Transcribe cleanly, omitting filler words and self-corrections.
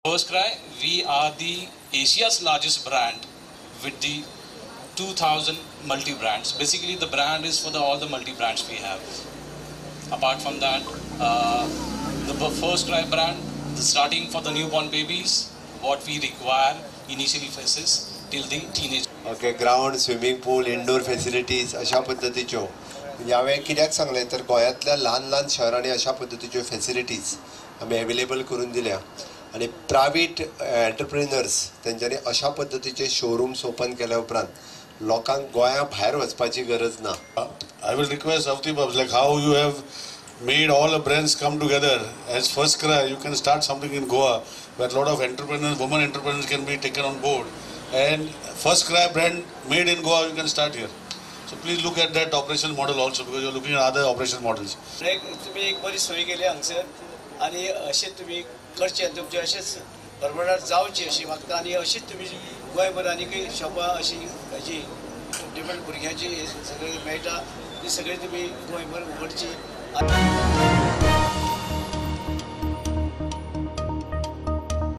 FirstCry, we are the Asia's largest brand with the 2000 multi-brands. Basically, the brand is for all the multi-brands we have. Apart from that, the FirstCry brand, the starting for the newborn babies, what we require initially phases till the teenage. Okay, ground, swimming pool, indoor facilities अशा पद्दतीच्यो. म्हणजे हांवें कित्याक सांगलें तर गोंयांतल्या ल्हान ल्हान शहरांनी अशा पद्दतीच्यो फॅसिलिटीज आमी एवेलेबल करून दिल्या आनी प्रायवेट एंटरप्रिनर्स तेंच्यांनी अशा पद्दतीचे शोरूम्स ओपन केल्या उपरांत लोकांक गोंया भायर वचपाची गरज ना. I will request Avti Babs, like how you have made all the brands come together as FirstCry, you can start something in Goa where a lot of entrepreneurs, women entrepreneurs can be taken on board, and FirstCry brand made in Goa you can start here. So please look at that operation model also, because you are looking at other operation models. तुम्ही एक बरी सोय केली हांगसर आनी अशें तुमी करचें, तुमचें अशेंच भरभराट जावची अशी मागता आनी अशीच तुमी गोंयभर आनीकय शॉपां अशी हाजी डिफरंट भुरग्यांची सगळीं मेळटा ती सगळी तुमी गोंयभर उगडची.